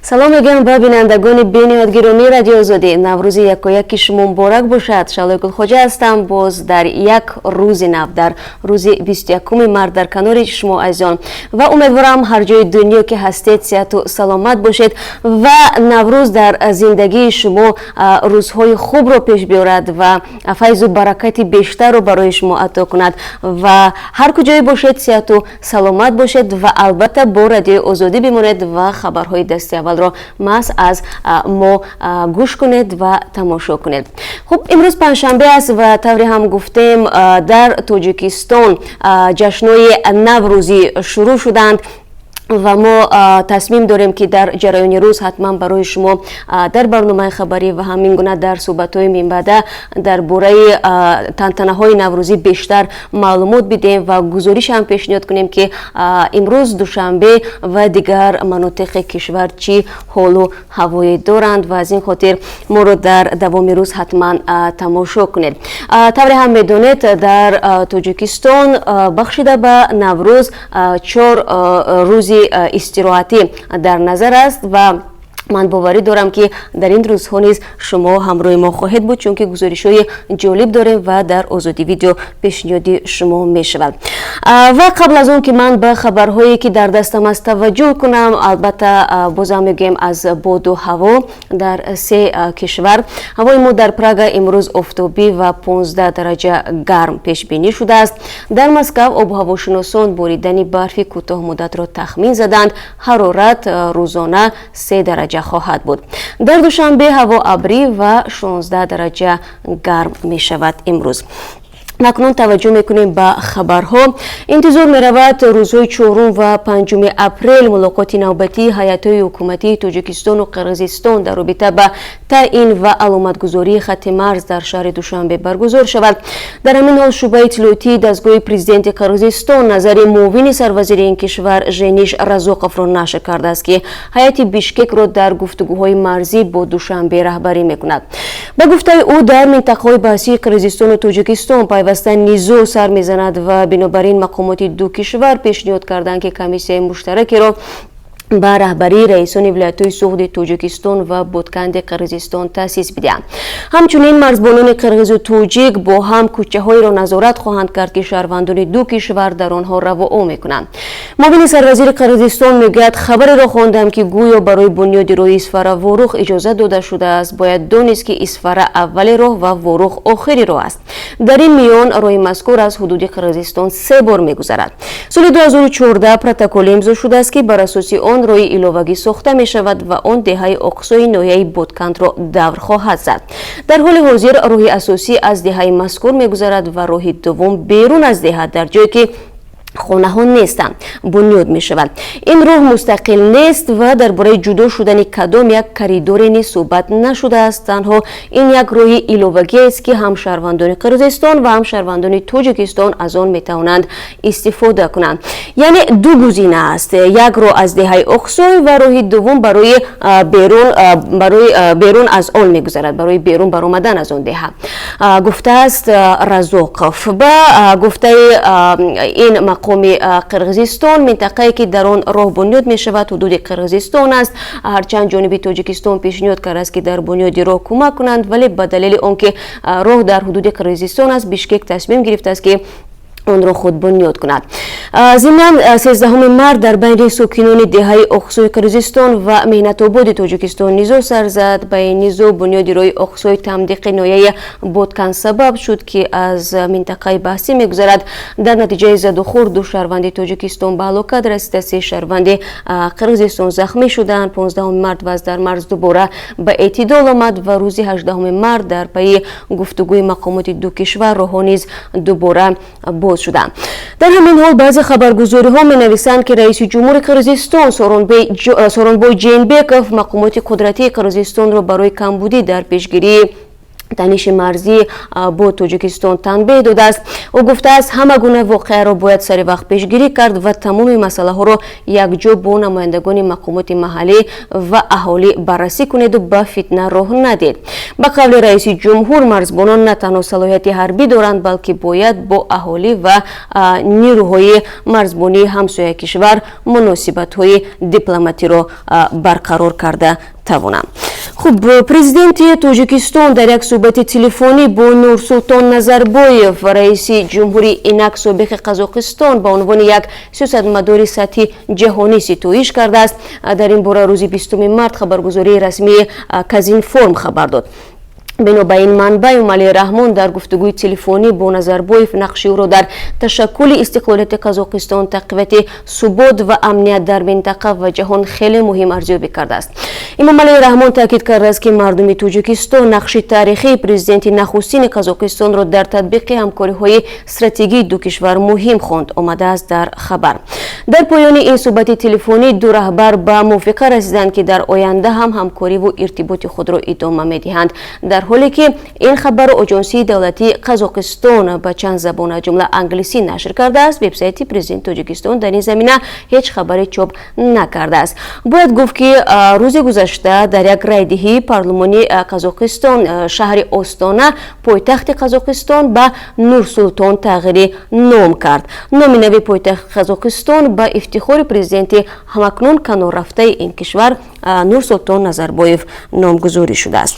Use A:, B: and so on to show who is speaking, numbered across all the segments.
A: Салом мегӯям ба бинандагони бениҳоят гиромии Радиои Озодӣ. Наврӯзи якояки шумо муборак бошад. Шаҳлои Гулхоҷа ҳастам. Боз дар як рӯзи нав, дар рӯзи 21 март, дар канори шумо азизон ва умедворам, ҳар ҷои дунё ки ҳастед, сиҳату саломат бошед ва Наврӯз дар зиндагии шумо рӯзҳои хубро пеш биёрад ва файзу баракати бештарро барои шумо ато кунад. Ва ҳар куҷое бошед, сиҳату саломат бошед ва албатта бо Радиои Озодӣ бимонед ва хабарҳои дасти аввалро маҳз аз мо гӯш кунед ва тамошо кунед. Хуб, имрӯз панҷшанбе аст ва тавре ҳам гуфтем, дар Тоҷикистон ҷашнҳои наврӯзӣ шурӯъ шуданд ва мо тасмим дорем, ки дар ҷараёни рӯз ҳатман барои шумо дар барномаи хабарӣ ва ҳамин гуна дар суҳбатҳои минбаъда дар бораи тантанаҳои наврӯзӣ бештар маълумот бидиҳем ва гузориш ҳам пешниҳод кунем, ки имрӯз Душанбе ва дигар манотиқи кишвар чӣ ҳолу ҳавое доранд. Ва аз ин хотир моро дар давоми рӯз ҳатман тамошо кунед. Тавре ҳам медонед, дар Тоҷикистон бахшида ба Наврӯз 4 рӯзи истироҳатӣ дар назар аст ва ман боварӣ дорам, ки дар ин рӯзҳо низ шумо ҳамроҳи мо хоҳед буд, чунки гузоришҳои ҷолиб дорем ва дар Озодӣ Видео пешниҳоди шумо мешавад. Ва қабл аз он ки ман ба хабарҳое, ки дар дастам аст, таваҷҷӯҳ кунам, албатта бозам мегӯем аз боду ҳаво дар се кишвар. Ҳавои мо дар Прага имрӯз офтобӣ ва 15 дараҷа гарм пешбинӣ шудааст. Дар Москав обуҳавошиносон боридани барфи кӯтоҳмуддатро тахмин заданд. Ҳарорат рӯзона 3 дараҷа хоҳад буд. Дар Душанбе ҳаво абрӣ ва 16 дараҷа гарм мешавад имрӯз. Акнун таваҷҷӯҳ мекунем ба хабарҳо. Интизор меравад, рӯзҳои 4 ва 5 апрел мулоқоти навбатии ҳайатҳои ҳукуматии Тоҷикистону Қирғизистон дар робита ба таъин ва аломатгузории хатти марз дар шаҳри Душанбе баргузор шавад. Дар ҳамин ҳол шӯъбаи иттилоотии дастгоҳи президенти Қирғизистон назари муовини сарвазири ин кишвар Жениш Разоқовро нашр кардааст, ки ҳайати Бишкекро дар гуфтугӯҳои марзӣ бо Душанбе раҳбарӣ мекунад. Ба гуфтаи ӯ, дар минтақаҳои баҳсии Қирғизистону Тоҷикистон пайваста низоъ сар мезанад ва бинобар ин мақомоти ду кишвар пешниҳод карданд, ки комиссияи муштаракеро ба раҳбарии раисони вилоятҳои Суғди Тоҷикистон ва Ботканди Қирғизистон таъсис бидиҳанд. Ҳамчунин марзбонони қирғизу тоҷик бо ҳам кӯчаҳоеро назорат хоҳанд кард, ки шаҳрвандони ду кишвар дар онҳо равоо мекунанд. Муовини сарвазири Қирғизистон мегӯяд: «Хабареро хондам, ки гӯё барои бунёди роҳи Исфара Ворух иҷозат дода шудааст. Бояд донист, ки Исфара аввали роҳ ва Ворух охири роҳ аст. Дар ин миён роҳи мазкур аз ҳудуди Қирғизистон се бор мегузарад. Соли 2014 протокол имзо шудааст, ки бар асоси он роҳи иловагӣ сохта мешавад ва он деҳаи Оқсои ноҳияи Боткандро давр хоҳад зад. Дар ҳоли ҳозир роҳи асосӣ аз деҳаи мазкур мегузарад ва роҳи дуввум берун аз деҳа, дар ҷое ки хонаҳо нестанд, бунёд мешавад. Ин роҳ мустақил нест ва дар бораи ҷудо шудани кадом як коридоре низ суҳбат нашудааст. Танҳо ин як роҳи иловагиест, ки ҳам шаҳрвандони Қирғизистон ва ҳам шаҳрвандони Тоҷикистон аз он метавонанд истифода кунанд. Яъне ду гузина аст: як роҳ аз деҳаи Оқсой ва роҳи дуввум барои берун аз он мегузарад, барои берун баромадан аз он деҳа», гуфтааст Разоқов. Ба гуфтаи ин мақоми Қирғизистон, минтақае, ки дар он роҳ бунёд мешавад, ҳудуди Қирғизистон аст. Ҳарчанд ҷониби Тоҷикистон пешниҳод кардааст, ки дар бунёди роҳ кӯмак кунанд, вале ба далели он ки роҳ дар ҳудуди Қирғизистон аст, Бишкек тасмим гирифтааст, ки онро худ бунёд кунад. Зимнан, 13 март дар байни сокинони деҳаи Оқсои Қирғизистон ва Меҳнатободи Тоҷикистон низоъ сар зад. Ба ин низоъ бунёди роҳи Оқсои Тамдиқи ноҳияи Ботканд сабаб шуд, ки аз минтақаи баҳсӣ мегузарад. Дар натиҷаи задухӯрд ду шаҳрванди Тоҷикистон ба ҳалокат расида, се шаҳрванди Қирғизистон захмӣ шуданд. 15 март вазъ дар марз дубора ба эътидол омад ва рӯзи 18 март дар пайи гуфтугӯи мақомоти ду кишвар роҳҳо низ дубора боз шуданд. Дар ҳамин ҳол баъзе хабаргузориҳо менависанд, ки раиси ҷумҳури Қирғизистон Сооронбой Жээнбеков мақомоти қудратии Қирғизистонро барои камбудӣ дар пешгирии Таниши марзӣ бо Тоҷикистон танбеҳ додааст. Ӯ гуфтааст, ҳама гуна воқеаро бояд сари вақт пешгирӣ кард ва тамоми масъалаҳоро якҷо бо намояндагони мақомоти маҳаллӣ ва аҳолӣ баррасӣ кунеду ба фитна роҳ надед. Ба қавли раиси ҷумҳур, марзбонон на танҳо салоҳияти ҳарбӣ доранд, балки бояд бо аҳолӣ ва нирӯҳои марзбонии ҳамсояи кишвар муносибатҳои дипломатиро барқарор карда тавонанд. Хуб, президенти Тоҷикистон дар як суҳбати телефонӣ бо Нурсултон Назарбоев, раиси ҷумҳури инак собиқи Қазоқистон, ба унвони як сиёсатмадори сатҳи ҷаҳонӣ ситоиш кардааст. Дар ин бора рӯзи 20 март хабаргузории расмии Казинформ хабар дод. Бино ба ин манбаъ, Эмомалӣ Раҳмон дар гуфтугӯи телефонӣ бо Назарбоев нақши ӯро дар ташаккули истиқлолияти Қазоқистон, тақвияти субот ва амният дар минтақа ва ҷаҳон хеле муҳим арзёбӣ кардааст. Эмомалӣ Раҳмон таъкид кардааст, ки мардуми Тоҷикистон нақши таърихии президенти нахустини Қазоқистонро дар татбиқи ҳамкориҳои стратегии ду кишвар муҳим хонд, омадааст дар хабар. Дар поёни ин суҳбати телефонӣ ду раҳбар ба мувофиқа расиданд, ки дар оянда ҳам ҳамкориву иртиботи худро идома медиҳанд. Дар ҳоле ки ин хабарро оҷонсии давлатии Қазоқистон ба чанд забон, аз ҷумла англисӣ, нашр кардааст, вебсайти президенти Тоҷикистон дар ин замина ҳеҷ хабаре чоп накардааст. Бояд гуфт, ки рӯзи гузашта дар як райдиҳии парлумони Қазоқистон шаҳри Остона, пойтахти Қазоқистон, ба Нурсултон тағйири ном кард. Номи нави пойтахти Қазоқистон ба ифтихори президенти ҳамакнун каноррафтаи ин кишвар Нурсултон Назарбоев номгузорӣ шудааст.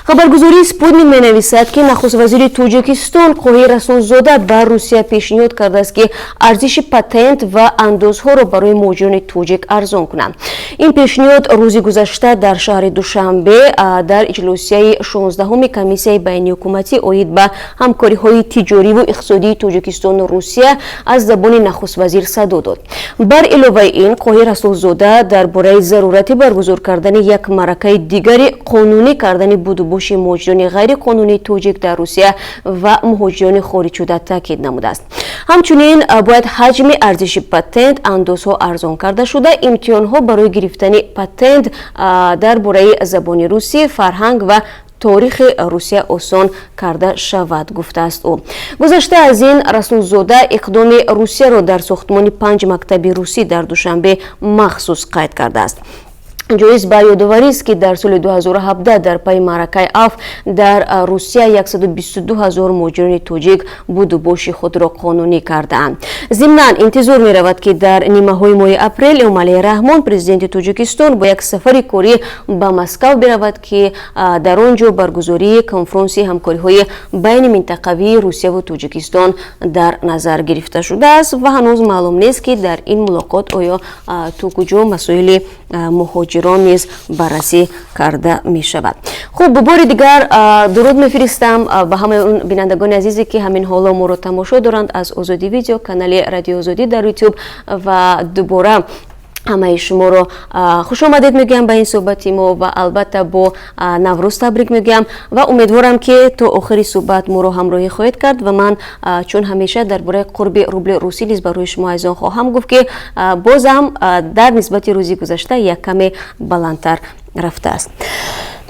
A: Хабаргузории Спутник менависад, ки нахуствазири Тоҷикистон Қоҳир Расулзода ба Русия пешниҳод кардааст, ки арзиши патент ва андозҳоро барои муҳоҷирони тоҷик арзон кунанд. Ин пешниҳод рӯзи гузашта дар шаҳри Душанбе дар иҷлосияи 16-уми комиссияи байниҳукуматӣ оид ба ҳамкориҳои тиҷориву иқтисодии Тоҷикистону Русия аз забони нахуствазир садо дод. Бар иловаи ин, Қоҳир Расулзода дар бораи зарурати баргузор кардани як маъракаи дигари қонунӣ кардани будубоши муҳоҷирони ғайриқонунии тоҷик дар Русия ва муҳоҷирони хориҷшуда таъкид намудааст. Ҳамчунин бояд ҳаҷми арзиши патент, андозҳо арзон карда шуда, имтиҳонҳо барои гирифтани патент дар бораи забони русӣ, фарҳанг ва торихи Русия осон карда шавад, гуфтааст ӯ. Гузашта аз ин, Расулзода иқдоми Русияро дар сохтмони панҷ мактаби русӣ дар Душанбе махсус қайд кардааст. Ҷоиз ба ёдоварист, ки дар соли 2017 дар пайи маъракаи афв дар Русия 122 ҳазор муҳоҷирони тоҷик будубоши худро қонунӣ кардаанд. Зимнан, интизор меравад, ки дар нимаҳои моҳи апрел Эмомалӣ Раҳмон, президенти Тоҷикистон, бо як сафари корӣ ба Москав биравад, ки дар он ҷо баргузории конфронси ҳамкориҳои байни минтақавии Русияву Тоҷикистон дар назар гирифта шудааст ва ҳанӯз маълум нест, ки дар ин мулоқот оё то куҷо масоили муҳоҷирон низ баррасӣ карда мешавад. Хуб, бори дигар дуруд мефиристам ба ҳамаи он бинандагони азизе, ки ҳамин ҳоло моро тамошо доранд аз Озодӣ Видео, канали Радиои Озодӣ дар Ютуб, ва дубора ҳамаи шуморо хушомадед мегӯям ба ин суҳбати мо ва албатта бо Наврӯз табрик мегӯям ва умедворам, ки то охири суҳбат моро ҳамроҳӣ хоҳед кард. Ва ман, чун ҳамеша, дар бораи қурби рубли русӣ низ барои шумо азизон хоҳам гуфт, ки бозам дар нисбати рӯзи гузашта як каме баландтар рафтааст.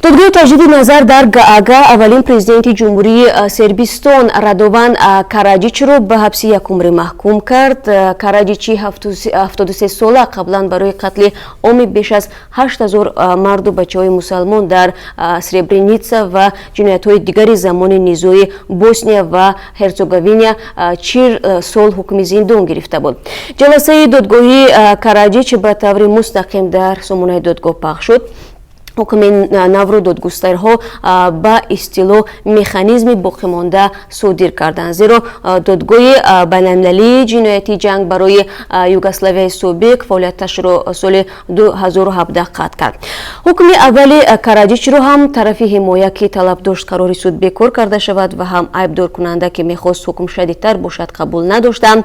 A: Додгоҳи таҷдиди назар дар Гаага аввалин президенти ҷумҳурии Сербистон Радован Караҷичро ба ҳабси якумрӣ маҳкум кард. Караҷичи 73 сола қаблан барои қатли оми беш аз 8000 марду бачаҳои мусалмон дар Сребреница ва ҷиноятҳои дигари замони низои Босния ва Ҳерцеговина 40 сол ҳукми зиндон гирифта буд. Ҷаласаи додгоҳии Караҷич ба таври мустақим дар сомонаи додгоҳ пахш шуд. Ҳукми навру додгустарҳо ба истилоҳ механизми боқимонда содир карданд, зеро Додгоҳи байналмилалии ҷиноятии ҷанг барои Югославияи собиқ фаъолияташро соли 2017 қатъ кард. Ҳукми аввали Караҷичро ҳам тарафи ҳимоя, ки талаб дошт қарори суд бекор карда шавад, ва ҳам айбдоркунанда, ки мехост ҳукм шадидтар бошад, қабул надоштанд.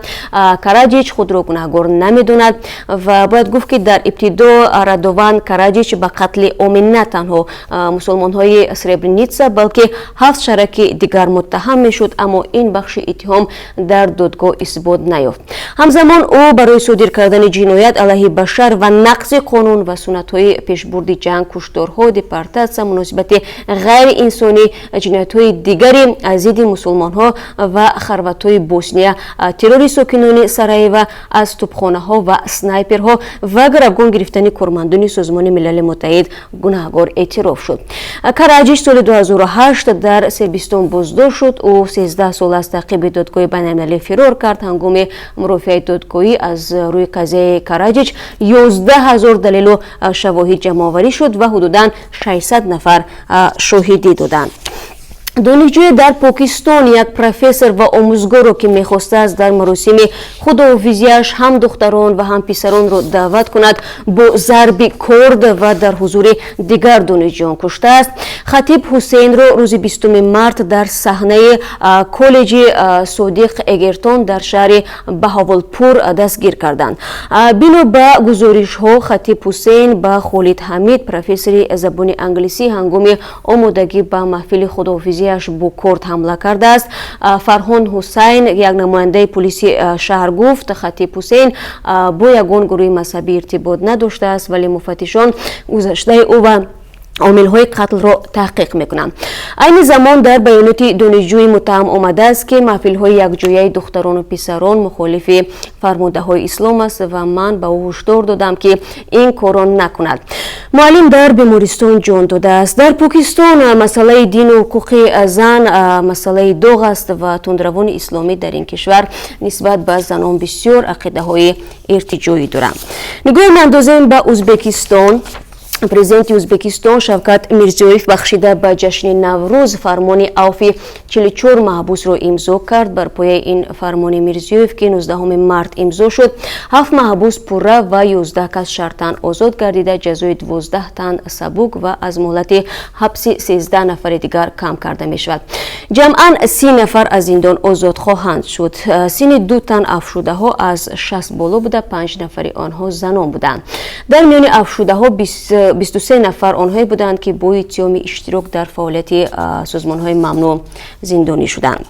A: Караҷич худро гунаҳгор намедонад ва бояд гуфт, ки дар ибтидо Радован Караҷич ба қатли оми На танҳо мусулмонҳои Сребреница, балки ҳафт шараки дигар муттаҳам мешуд, аммо ин бахши иттиҳом дар додгоҳ исбот наёфт. Ҳамзамон ӯ барои содир кардани ҷиноят алайҳи башар ва нақзи қонун ва суннатҳои пешбурди ҷанг, кушторҳо, депортатсия, муносибати ғайриинсонӣ, ҷиноятҳои дигари зидди мусулмонҳо ва хорватҳои Босния, террори сокинони Сараева аз тӯбхонаҳо ва снайперҳо ва гаравгон гирифтани кормандони Созмони Милали Муттаҳид гунаҳгор эътироф шуд. Караҷич соли 2008 дар Сербистон боздошт шуд. Ӯ 13 сол аз таъқиби додгоҳи байналмилалӣ фирор кард. Ҳангоми мурофиаи додгоҳӣ аз рӯи қазияи Караҷич 11 ҳазор далелу шавоҳид ҷамъоварӣ шуд ва ҳудудан 600 нафар шоҳидӣ доданд. Донишҷӯе дар Покистон як профессор ва омӯзгорро, ки мехостааст дар маросими худоҳофизиаш ҳам духтарон ва ҳам писаронро даъват кунад, бо зарби корд ва дар ҳузури дигар донишҷӯён куштааст. Хатиб Ҳусейнро рӯзи 20 март дар саҳнаи коллеҷи Содиқ Эгертон дар шаҳри Баҳаволпур дастгир карданд. Бино ба гузоришҳо, Хатиб Ҳусейн ба Холид Ҳамид, профессори забони англисӣ, ҳангоми омодагӣ ба маҳфили худоҳофизӣ бо корд ҳамла кардааст. Фарҳон Ҳусайн, як намояндаи пулиси шаҳр, гуфт, Хатиб Ҳусейн бо ягон гурӯҳи мазҳабӣ иртибот надоштааст, вале муфаттишон гузаштаи ӯ ва омилҳои қатлро таҳқиқ мекунанд. Айни замон дар баёноти донишҷӯи муттаҳам омадааст, ки маҳфилҳои якҷояи духтарону писарон мухолифи фармудаҳои ислом аст ва ман ба ӯ ҳушдор додам, ки ин корро накунад. Муаллим дар бемористон ҷон додааст. Дар Покистон масъалаи дину ҳуқуқи зан масъалаи доғ аст ва тундравони исломӣ дар ин кишвар нисбат ба занон бисёр ақидаҳои иртиҷоӣ доранд. Нигоҳе меандозем ба Ӯзбекистон. Президенти Ӯзбекистон Шавкат Мирзиёев бахшида ба ҷашни Наврӯз фармони авфи 44 маҳбусро имзо кард. Бар пояи ин фармони Мирзиёев, ки 19 март имзо шуд, ҳафт маҳбус пурра ва 11 кас шартан озод гардида, ҷазои 12 тан сабук ва аз муҳлати ҳабси 13 нафари дигар кам карда мешавад. Ҷамъан 30 нафар аз зиндон озод хоҳанд шуд. Синни ду тан афвшудаҳо аз 60 боло буда, панҷ нафари онҳо занон буданд. Дар миёни афвшудаҳо 23 нафар онҳое буданд, ки бо иттиҳоми иштирок дар фаъолияти созмонҳои мамнӯъ зиндонӣ шуданд.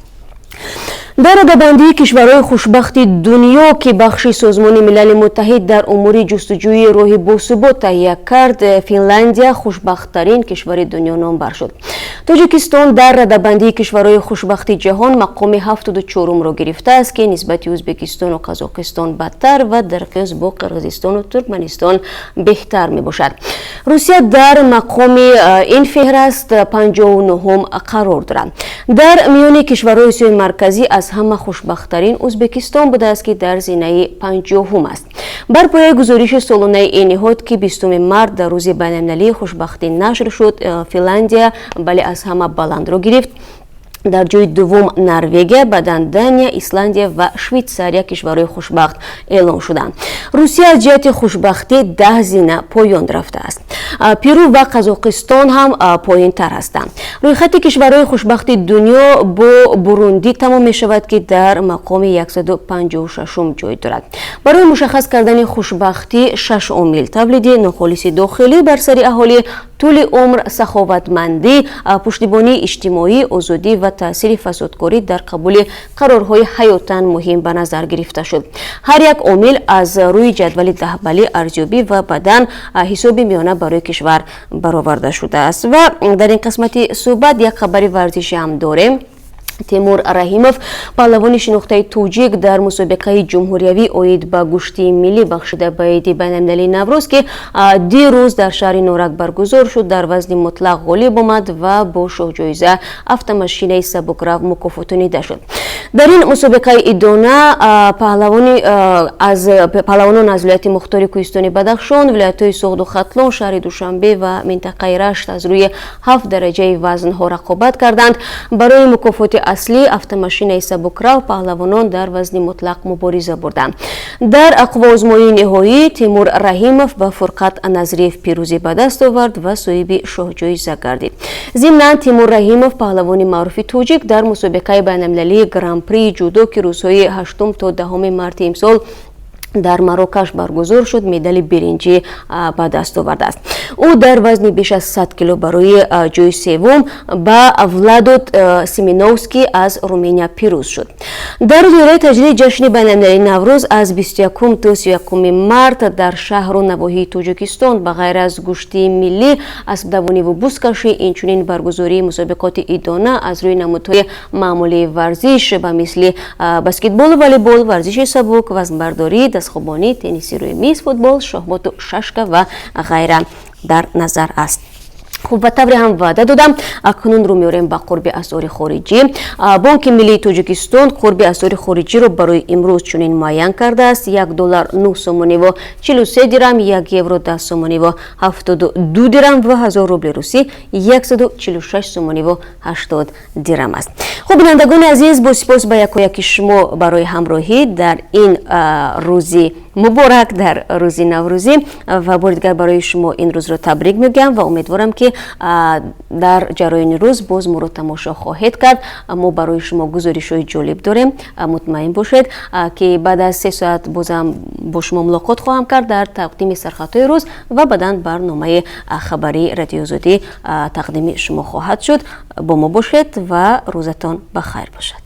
A: Дар радабандии кишварҳои хушбахти дунё, ки бахши Созмони Милали Муттаҳид дар умури ҷустуҷӯи роҳи босубот таҳия кард, Финляндия хушбахттарин кишвари дунё номбар шуд. Тоҷикистон дар радабандии кишварҳои хушбахти ҷаҳон мақоми 74-умро гирифтааст, ки нисбати Ӯзбекистону Қазоқистон бадтар ва дар қиёс бо Қирғизистону Туркманистон беҳтар мебошад. Русия дар мақоми ин феҳраст 59-ум қарор дорад. Дар миёни кишварҳои Осиёи Марказӣ аз ҳама хушбахттарин Ӯзбекистон будааст, ки дар зинаи 50-ум аст. Бар пояи гузориши солонаи ин ниҳод, ки 20 март дар рӯзи байналмилалии хушбахтӣ нашр шуд, Финляндия бале аз ҳама баландро гирифт. Дар ҷои дуввум Норвегия, баъдан Дания, Исландия ва Швейтсария кишварҳои хушбахт эълон шуданд. Русия аз ҷиҳати хушбахтӣ 10 зина поён рафтааст. Перу ва Қазоқистон ҳам поёнтар ҳастанд. Рӯйхати кишварҳои хушбахти дунё бо Бурундӣ тамом мешавад, ки дар мақоми 156-ум ҷой дорад. Барои мушаххас кардани хушбахтӣ шаш омил: тавлиди нохолиси дохилӣ бар сари аҳолӣ, тӯли умр, саховатмандӣ, пуштибонии иҷтимоӣ, озодӣ ва таъсири фасодкорӣ дар қабули қарорҳои ҳаётан муҳим ба назар гирифта шуд. Ҳар як омил аз рӯи ҷадвали даҳбалӣ арзёбӣ ва баъдан ҳисоби миёна барои кишвар бароварда шудааст. Ва дар ин қисмати суҳбат як хабари варзишӣ ҳам дорем. Темур Раҳимов, паҳлавони шинохтаи тоҷик, дар мусобиқаи ҷумҳуриявӣ оид ба гӯштии миллӣ бахшида ба иди байналмилалии Наврӯз, ки дирӯз дар шаҳри Норак баргузор шуд, дар вазни мутлақ ғолиб омад ва бо шоҳҷоиза автомошинаи сабукрав мукофотонида шуд. Дар ин мусобиқаи идона паҳлавонон аз вилояти мухтори Кӯҳистони Бадахшон, вилоятҳои Суғду Хатлон, шаҳри Душанбе ва минтақаи Рашт аз рӯи ҳафт дараҷаи вазнҳо рақобат карданд. Барои мукофоти аслӣ, автомошинаи сабукрав, паҳлавонон дар вазни мутлақ мубориза бурданд. Дар қувваозмоии ниҳоӣ Тимур Раҳимов ба Фурқат Назриев пирӯзӣ ба даст овард ва соҳиби шоҳҷоиза гардид. Зимнан, Тимур Раҳимов, паҳлавони маъруфи тоҷик, дар мусобиқаи байналмилалии Гран-прии ҷудо, ки рӯзҳои 8 то 10 марти имсол Дар Марокаш баргузор шуд, медали биринҷӣ ба даст овардааст. Ӯ дар вазни беш аз 100 кило барои ҷои севум ба Владо Симиновский аз Руминия пирӯз шуд. Дар доираи таҷлили ҷашни байналмилалии Наврӯз аз 21 то 31 март дар шаҳру навоҳии Тоҷикистон ба ғайр аз гӯштии миллӣ, аспдавониву бузкашӣ, инчунин баргузории мусобиқоти идона аз рӯи намудҳои маъмулии варзиш ба мисли баскетболу волейбол, варзиши сабук, вазнбардорӣ, дастхобонӣ, тенниси рӯи миз, футбол, шоҳмоту шашка ва ғайра дар назар аст. Хуб, ба тавре ҳам ваъда додам, акнун рӯ меорем ба қурби асъори хориҷӣ. Бонки миллии Тоҷикистон қурби асъори хориҷиро барои имрӯз чунин муайян кардааст: 1 доллар 9 сомониву 43 дирам, 1 евро 10 сомониву 72 дирам ва 1000 рубли русӣ 146 сомониву 80 дирам аст. Хуб, бинандагони азиз, бо сипос ба якояки шумо барои ҳамроҳӣ дар ин рӯзи муборак, дар рӯзи наврӯзӣ, ва бори дигар барои шумо ин рӯзро табрик мегӯям ва умедворам, ки дар ҷараёни рӯз боз моро тамошо хоҳед кард. Мо барои шумо гузоришҳои ҷолиб дорем. Мутмаин бошед, ки баъд аз 3 соат бозам бо шумо мулоқот хоҳам кард дар тақдими сархатҳои рӯз ва баъдан барномаи хабарии Радиои Озодӣ тақдими шумо хоҳад шуд. Бо мо бошед ва рӯзатон ба хайр бошад.